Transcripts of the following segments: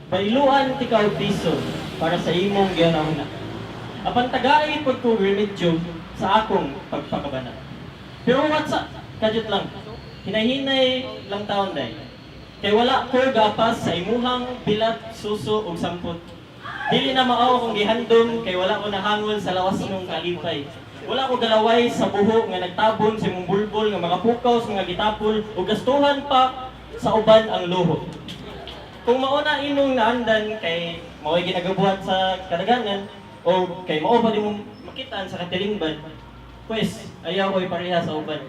Bayluan tika og piso para sa imong gihuna. Apan tagai pud ko remedyo sa akong pagpakabana. Pero what's up? Kadyot lang. Hinay-hinay lang taon, day. Kay wala ko gapas sa imuhang bilat, suso ug sampot. Dili na mao akong gihandom kay wala ko nahangol sa lawas mong kalipay. Wala ko galaway sa buho nga nagtabon sa imong bulbol nga makapukaw sa mga gitapol ug gastuhan pa sa uban ang luho. Kung mao na imong naandan kay mao'y ginagabuhat sa kadaghanan o kay mao pa imong makitaan sa katilingban, pues ayaw ko'y pareha sa uban.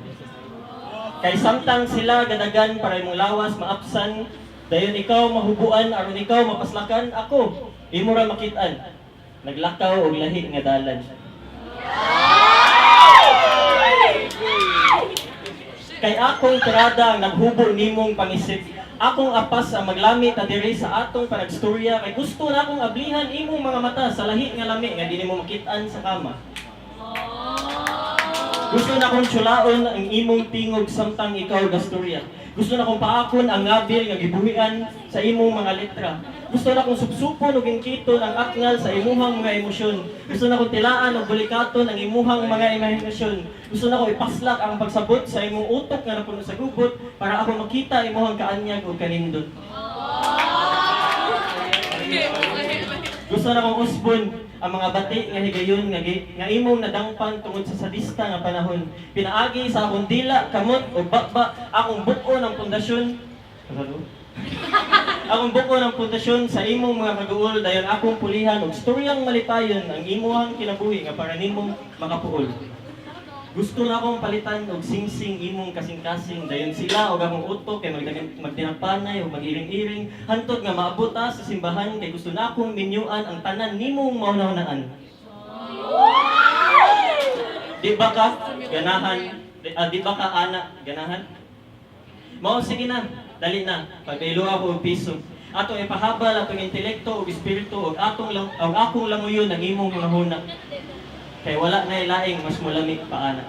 Kay samtang sila gadagan para imong lawas maapsan, dayon ikaw mahubuan aron ikaw mapaslakan, ako imo ra makit-an. Naglakaw og lahi nga dalan. Kay akong tirada ang naghubo nimong pangisip. Akong apas ang maglami ta diri sa atong panagstorya kay gusto na akong ablihan imong mga mata sa lahi nga lami nga di nimo makit-an sa kama. Gusto na kong tsulaon ang imong tingog samtang ikaw gastorya. Gusto na kong paakon ang ngabil nga gibuhian sa imong mga letra. Gusto na kong supsupon ug ingkiton ang akngal sa imuhang mga emosyon. Gusto na kong tilaan og bulikaton ang imuhang mga imahinasyon. Gusto na kong ipaslak ang pagsabot sa imong utok nga napuno sa gubot para ako makita imuhang kaanyag ug kanindot. Gusto na kong usbon ang mga bati nga higayon nga imong nadangpan tungod sa sadista nga panahon. Pinaagi sa akong dila, kamot ug bakba, akong buk-on ang pundasyon. Ano? Akong buk-on ang pundasyon sa imong mga kaguol dayon akong pulihan og storyang malipayon ang imuhang kinabuhi nga para nimong makapuol. Gusto na akong palitan og singsing imong kasing-kasing dayon sila og akong utok kay magdinapanay o mag-iring-iring hantod nga maabot ta sa simbahan kay gusto na akong minyuan ang tanan nimong mahunahunaan. Di ba ka ganahan? Di ba ka ana ganahan? Mao sige na, dali na. Pagbaylo ako og piso. Atong ipahabal atong intelekto ug espiritu ug atong lang ug akong languyon ang imong mga huna. Kay wala na laing mas mulami pa ana.